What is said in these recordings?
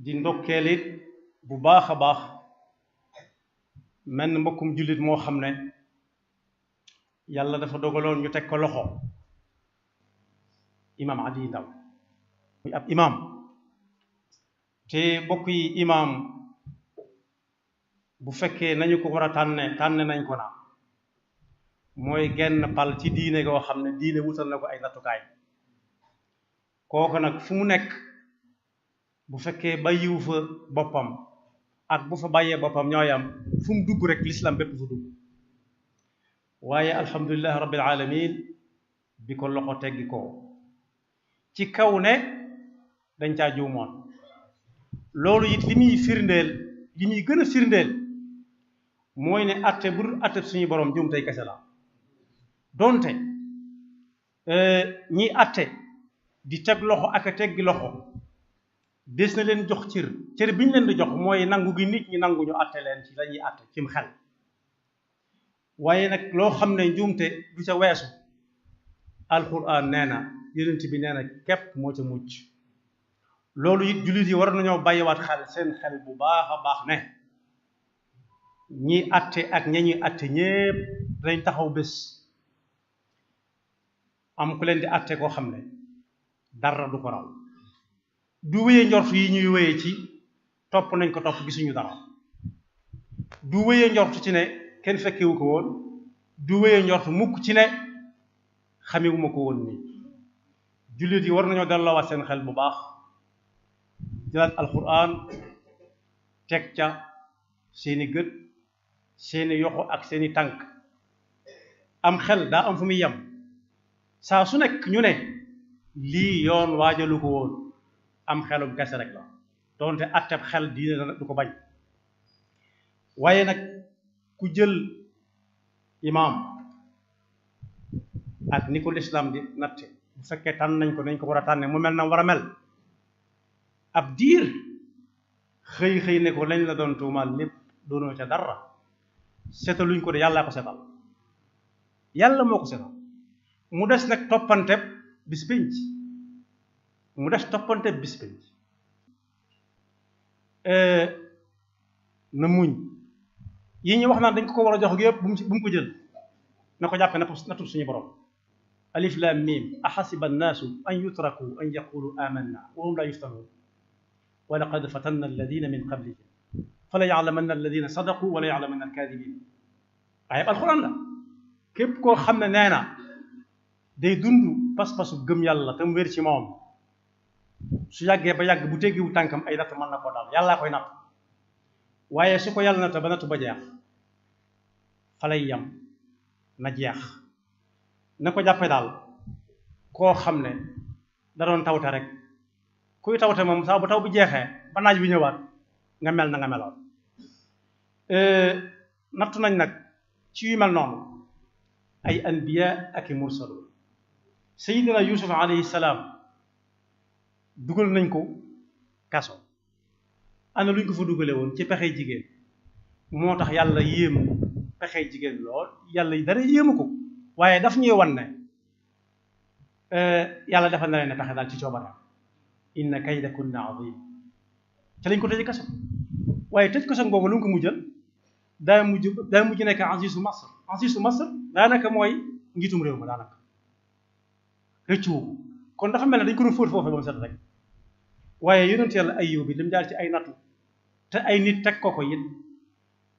di ndokkeelit bu baax a baax menn mbokkum jullit moo xam ne yàlla dafa dogaloon ñu teg ko loxo imaam Ali Ndaw muy ab imaam te bokk yi imaam bu fekkee nañu ko war a tànne nañ ko na mooy genn pal ci diine goo xam ne diine wutal na ko ay nattukaay kooku nag fu mu nekk bu fekkee bàyyiwu fa boppam ak bu fa bàyyee boppam ñooyam fu mu dugg rek l'islam bépp fa dugg waaye alhamdulilah rabbil alamin bi ko loxo teggi ko ci kaw ne dañ caa juumoon loolu it li muy firndeel li muy gën a firndeel mooy ne atte bu dul atte suñu borom juum tey kese la donte ñiy atte di teg loxo ak a teggi loxo des na leen jox cër bi ñu leen di jox mooy nangu gi nit ñi nangu ñu atte leen ci la ñuy atte cim xel waaye nag loo xam ne njuumte du ca weesu alquran nee na yonent bi nee na képp moo ca mucc loolu it jullit yi war nañoo bàyyiwaat xel seen xel bu baax a baax ne ñi atte ak ña ñuy atte ñépp dañ taxaw bés am ku leen di atte koo xam ne dara du ko raw du wéyee njort yi ñuy wéyee ci topp nañ ko topp gisuñu dara du wéyee njort ci ne kenn fekkewu ko woon du wéyee njort mukk ci ne xamewuma ko woon nii jullit yi war nañoo delloowaat seen xel bu baax jëlaat alquran teg ca seeni gët seeni yoxo ak seeni tànk am xel daa am fu muy yem saa su nekk ñu ne lii yoon waajalu ko woon am xelum kese rek la doonte atteb xel diine du ko bañ waaye nag ku jël imaam ak ni ko lislaam di natte bu fekkee tànn nañ ko nañ ko war a tànne mu mel na war a mel ab diir xëy ne ko lañ la doon tuumaal lépp doonoo ca dara setaluñ ko de yàllaa ko setal yàlla moo ko setal mu des nag toppante bis pénc na muñ yi ñu wax naan dañ ko war a jox ak yëpp bu mu ko jël na ko jàppe nattu suñu borom alif lam mim ahasiba annaasu an yutraku an yaqulu amanna wa hum la yuftanun wa laqad fatanna alladina min qablihim fala ya'lamanna alladina sadaqu wala ya'lamanna alkadibin waaye alxuraan la képp koo xam ne nee na day dund pas-pasu gëm yàlla te mu wér ci moom su yàggee ba yàgg bu teggiwu tànkam ay natt mën na koo dal yàllaa koy natt waaye su ko yàlla natt ba natt ba jeex fa lay yam na jeex na ko jàppe daal koo xam ne da doon tawte rek kuy tawte moom saa bu taw bi jeexee ba naaj bi ñëwaat nga mel na nga meloon nattu nañ nag ci yu mel noonu ay anbiya ak i mursalun sayidina yusuf alayhi salaam dugal nañ ko kaso ana luñ ko fa dugale woon ci pexey jigéen moo tax yàlla yéemu pexey jigéen lool yàlla dara yéemu ko waaye daf ñuy wan ne yàlla defal na leen ne pexe daal ci coobara inna kaydakunna azim ca lañ ko tëj kaso waaye tëj kaso googu lu mu ko mujjal daa mujj nekk azizu masr daanaka mooy njiitum réew ma daanaka rëccu kon dafa mel ne dañ ko doon fóot foofu ba mu set rek waaye yonent yàlla Ayyub bi lim jaar ci ay nattu te ay nit teg ko it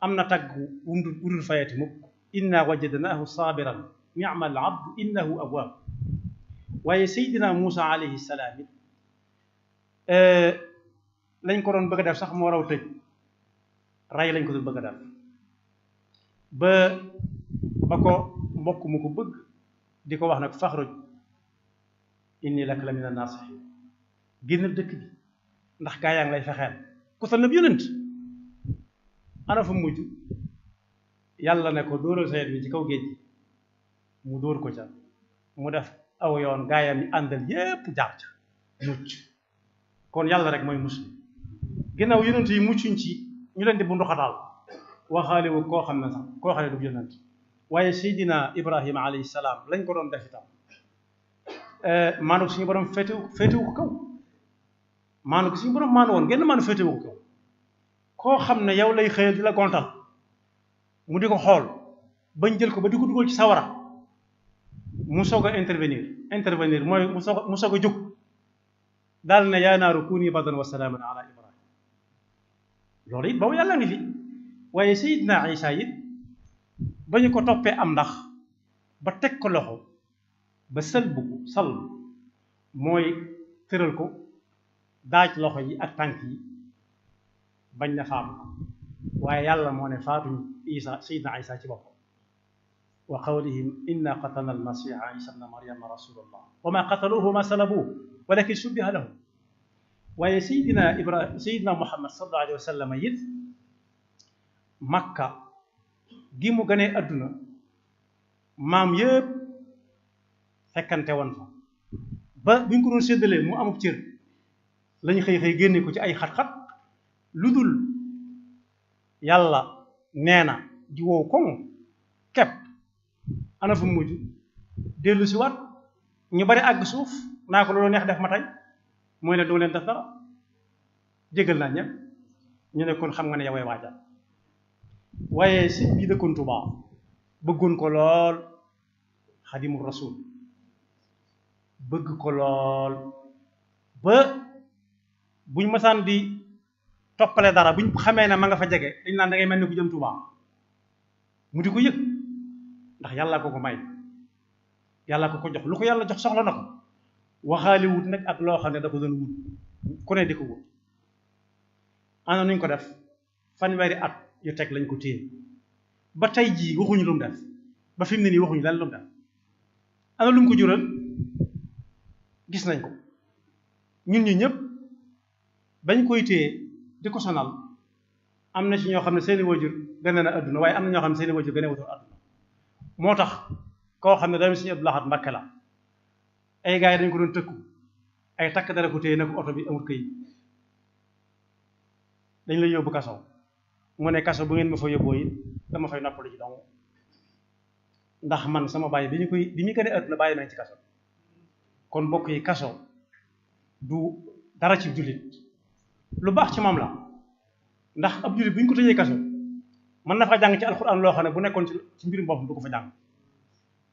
am na tagg wudul fayati mukk inna wajadnaahu sabiran ni'mal abdu innahu awwab waaye Seydina Muusa alayhi salaam it lañ ko doon bëgg a def sax moo raw tëj ray lañ ko doon bëgg a def ba ko mbokk mu ko bëgg di ko wax nag faxruj inni laka la mina naasihiin génnal dëkk bi ndax gaa yaa ngi lay fexeel ku sa nab yonent ana fa mujj yàlla ne ko dóoral sa yet bi ci kaw géej gi mu dóor ko ca mu def aw yoon gaayam yi àndal yépp jaar ca mucc kon yàlla rek mooy muslim ginnaaw yonent yi muccuñ ci ñu leen di bu ndoxataal waxaale wu koo xam ne sax koo xam ne du yonent waaye Seydina Ibrahima alayhi salaam lañ ko doon def itam maanaam suñu borom féetewu ko kaw maanu gi suñu borom maanu woon genn maanu féete wu ko koo xam ne yow lay xëyal di la gontal mu di ko xool bañ jël ko ba di ko dugal ci sawara mu soog a intervenir mooy mu soog a jóg daal ne yaa naaru kuuni bardan wa salaaman ala ibrahim loolu it boobu yàlla ngi fi waaye sayidna isa it ba ñu ko toppee am ndax ba teg ko loxo ba sëlbu ko mooy tëral ko daaj loxo yi ak tànk yi bañ na faatu waaye yàlla moo ne faatuñ isa sayidna isa ci boppam wa qawlihim inna qatalna almasiha isa bna maryama rasulullah wa ma qataluhu ma salabuhu walakin shubbiha lahu waaye sayidina muhammad sallallahu alayhi wa sallam it makka gi mu gënee adduna maam yëpp fekkante woon fa ba bi ñu ko doon séddalee mu amub cër lañu xëy génne ko ci ay xat-xat lu dul yàlla nee na di wow koŋ kepp ana fu mujj dellu si waat ñu bari àgg suuf naa ko loolu neex def ma tey mooy ne doo leen def dara jégal naa ñëpp ñu ne kon xam nga ne yoway waajal waaye si bi dëkkoon Tuubaa bëggoon ko lool xadimul rasul bëgg ko lool ba buñ masaan di toppale dara buñ xamee ne ma nga fa jege dañ naan da ngay mel ni ku jëm Tuubaa mu di ko yëg ndax yàlla ko ko may yàlla ko jox lu ko yàlla jox soxla na ko waxaali wut nag ak loo xam ne da ko doon wut ku ne di ko wut ana nuñ ko def fanweeri at yu teg lañ ko téye ba tey jii waxuñu lu mu def ba fi mu ne nii waxuñu lan lu mu def ana lu mu ko jural gis nañ ko ñun ñi ñëpp bañ koy téye di ko sonal am na ci ñoo xam ne seeni wajur gane na adduna waaye am na ñoo xam ne seeni wajur gane wutul adduna moo tax koo xam ne doomi Sëriñ Abdou Lahad Mbacké la ay gars yi dañ ko doon tëkku ay takk dara ko téye na ko oto bi amul këy dañ lay yóbbu kaso mu ne kaso bu ngeen ma fa yóbboo it dama fay noppalu ci dong ndax man sama bàyyi bi ñu gën a adduna bàyyi nañ ci kaso kon mbokk yi kaso du dara ci jullit lu baax ci moom la ndax ab jullit bu ñu ko tëjee kaso mën na fa jàng ci alxuraan loo xam ne bu nekkoon ci mbirum boppam du ko fa jàng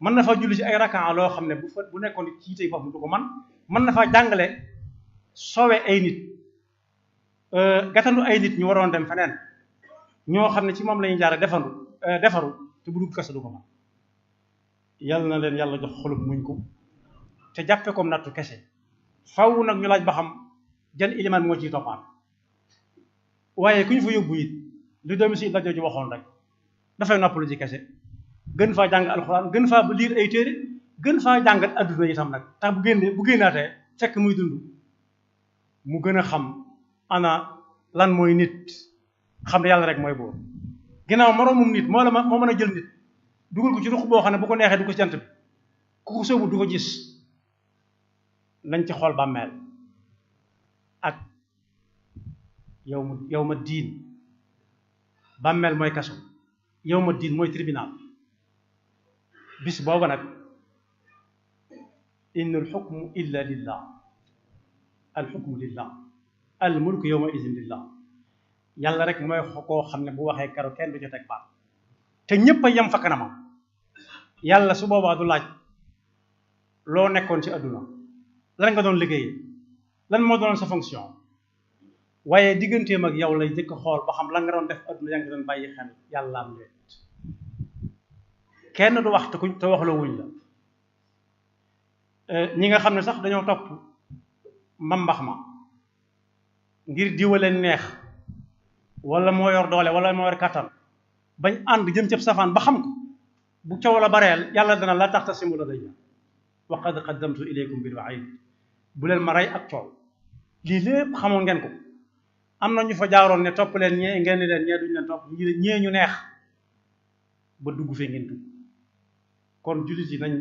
mën na faa julli ci ay rakaa loo xam ne bu nekkoon ci tey boppam du ko mën na faa jàngale sowe ay nit gatandu ay nit ñu waroon dem feneen ñoo xam ne ci moom la ñuy jaare defaru te bu dugg kaso du ko man yàlla na leen yàlla jox xolub muñ ko te jàppe comme nattu kese faw nag ñu laaj ba xam jan ilimaan moo ciy toppaat waaye ku ñu fa yóbbu it li doomi si la jooju waxoon rek dafay noppalu ci kese gën faa jàng alxuraan gën faa liir ay téere gën faa jàngat adduna itam nag tax bu génnaatee fekk muy dund mu gën a xam ana lan mooy nit xam ne yàlla rek mooy boobu ginnaaw moroomum nit moo mën a jël nit dugal ko ci ruq boo xam ne bu ko neexee du ko ci jant bi ku ko sóobu du ko gis nañ ci xool bàmmeel ak yow ma diin bàmmeel mooy kaso yow ma diin mooy tribunal bis booba nag inna alxukmu illa lillah alxukmu lillah almulku yawma idin lillah yàlla rek mooy koo xam ne bu waxee kero kenn du ci teg baat te ñépp a yem fa kanamam yàlla su boobaa du laaj loo nekkoon ci adduna lan nga doon liggéey lan moo doon sa fonction waaye digganteem ak yow lay jëkk xool ba xam lan nga doon def adduna yaa ngi doon bàyyi xel yàlla am léet kenn du wax te waxloo wuñ la ñi nga xam ne sax dañoo topp mbambax ma ngir diwaleen neex wala moo yor doole wala moo yor kàttan bañ ànd jëm cëb safaan ba xam ko bu coow la bareel yàlla dana la taxtasimu ladayya wa qad qaddamtu ilaykum bil wa'id bu leen ma rey ak coow lii lépp xamoon ngeen ko am na ñu fa jaaroon ne topp leen ñee ngeen ni leen ñee duñ leen topp ñee ñu neex ba dugg fee ngeen dugg kon jullit yi nañ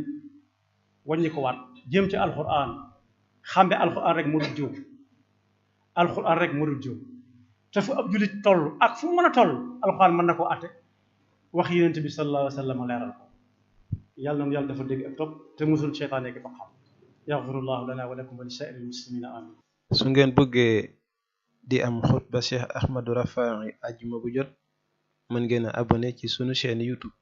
wàññi ko waat jëm ci alquran xam ne alquran rek moo dul jiw alquran rek moo dul jiw te fu ab jullit toll ak fu mu mën a toll alquran mën na koo atte wax yonent bi sallallahu alayhi wa sallam leeral ko yàlla na yàlla dafa dégg ak topp te musul seytaane ki ba xam yaxfirullahu lana wa lakum wa li saa'iril muslimina amin su ngeen bëggee di am xutba Cheikh Ahmadou Rafahi àjjuma bu jot mën ngeen a abonné ci sunu chaîne YouTube